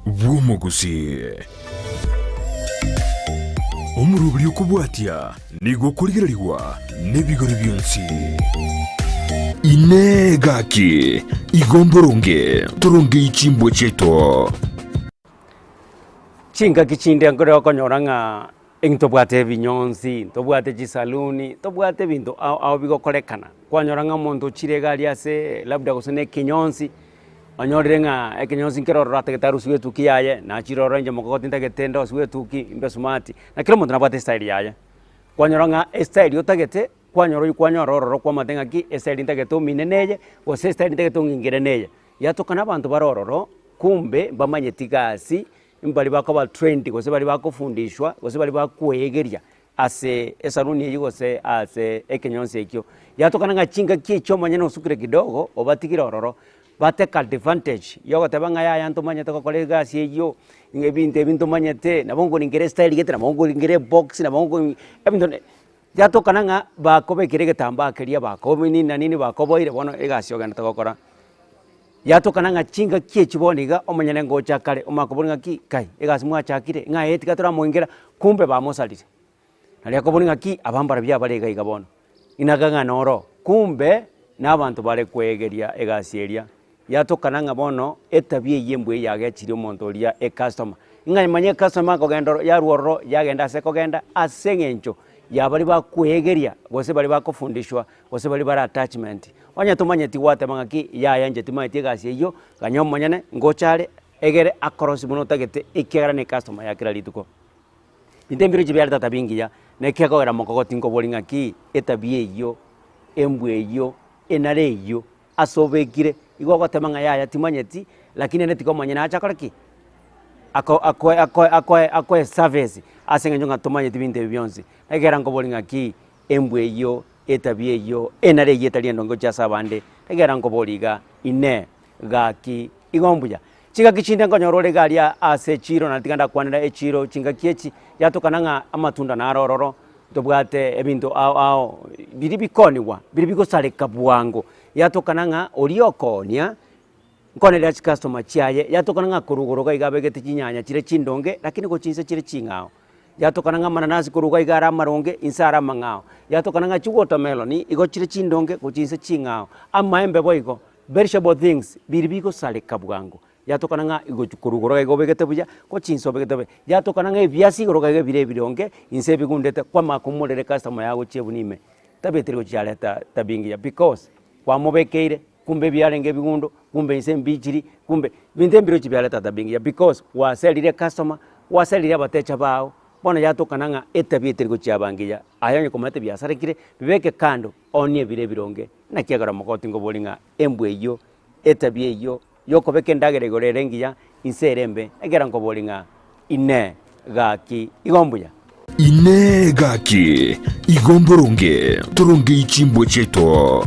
Bw'omogusii. Omoroberi okobwatia nigo okorigererigwa nebigori bionsi. Inee gaki, igo mboronge torongei chimbwa chiaito? Chingaki chinde nkore okonyora ng'a ntobwate ebinyonsi, ntobwate chisaluni, ntobwate ebinto ao ao bigokorekana. Kwanyora ng'a omonto ochire iga aria ase labda gose na ekenyonsi, onyorire ng'a ekenyonsi nkere ororo atagete arusiwe etuki yaye, nachire ororo inche mokogoti ntagete ndosiwe etuki mbe smart, na kera omonto nabwate estyle yaye. Kwanyora ng'a estyle otagete, kwanyora oywo kwanyora ororo kwamanyete ng'aki estyle ntagete omine neye, gose estyle ntagete ong'ingere neye. Yatokana abanto bare ororo, kumbe mbamanyeti gasi, mbari bakoba trained gose baria bakofundishwa, gose baria bakweegeria ase esaluni eyio gose ase ekenyonsi ekio. Yatokana ng'a chingaki echio omonyene osukire kidogo, obatigire ororo, ba take advantage ya ogoteba ng'a yaya ntomanyete gokora egasi eyio, ng'a ebinto ebi ntomanyete, nabo nkoringera estyle gete, nabo nkoringera ebox, nabo nko ebinto ne yatokana ng'a bakobekire egetambaa keria bakobi nini na nini bakoboire bono egasi ogendete gokora. Yatokana ng'a chingaki echi bono iga omonyene ngocha kare omanye kobori ng'aki kai egasi mwachakire ng'a ee tiga toramoingera kumbe bamosarire. Naria akobori ng'aki aba mbarabwo abare iga iga bono, inaka ng'a noro kumbe na abanto bare koegeria egasi eria. Yatokana ng'a bono etabia eyio embwa eyio yagechirie omonto oria ecustomer, ng'a manya ecustomer akogenda oro yarwa ororo yagenda ase ekogenda ase eng'encho ya baria bakoegeria gose baria bakofundishwa gose baria bare attachment. Onye tomanyeti gwateba ng'aki yaya inche timanyeti egasi eyio, ganya omonyene ngocha are egere akorosie buna otagete ekiagera ne ecustomer ya kera rituko. Intwe mbirochio biareta tabia engiya, na ekekogera mokogoti nkobori ng'aki etabia eyio, embwa eyio, enara eyio, ase obekire, igo ogoteba ng'a yaya timanyeti, lakini ere tiga omonyene ache akore ki? Ako akoe akoe akoe akoe service ase eng'encho ng'a tomanyeti binto ebi bionsi. Ekero nkobori ng'aki embwa eyio, etabia eyio, enara eyio etari endonge gochia ase abande, ekero nkobori iga, inee, gaki igo mbuya. Chingaki chinde nkonyora ore iga aria ase echiro naende tiga ndakwanera echiro chingaki echi, yatokana ng'a amatunda naro ororo, ntobwate ebinto ao ao biria bikonigwa, biria bigosareka bwango, yatokana ng'a oria okoonia, nkonerera chicustomer chiaye, yatokana ng'a korwa igoro iga iga abegete chinyanya chire chindonge, lakini gochia inse chire ching'ao. Yatokana ng'a amananasi korwa iga iga are amaronge, inse are amang'ao. Yatokana ng'a chiwatermelon igo chire chindonge gochia inse ching'ao. Amaembe boigo, Perishable things, biria bigosareka bwango, yatokana ng'a igochi korwa igoro iga obegete buya, gochia inse obegete buya, yatokana ng'a ebiasi igoro iga bire ebironge, inse ebigundete, kwamanya komorera ecustomer yago gochia ebuni ime, tabia gochia yareta tabia engiya because kwamobekeire, kumbe ebiarenge ebigundo, kumbe inse mbichiri, kumbe binto mbirochi biareta tabia engiya because gwaserire ecustomer, gwaserire abatecha bago, bono yatokana ng'a etabia etari gochia aba engiya, aye onye komanyete biasarekire, bibeke kando, oonie ebire ebironge. Naki ekero mogoti nkobori ng'a embwa eyio, etabia eyio y'okobeka endagera igoro ere engiya, inse ere embe, ekero nkobori ng'a Inee, gaki, igo mbuya? Inee! Gaki, igo mboronge torongei chimbwa chiaito?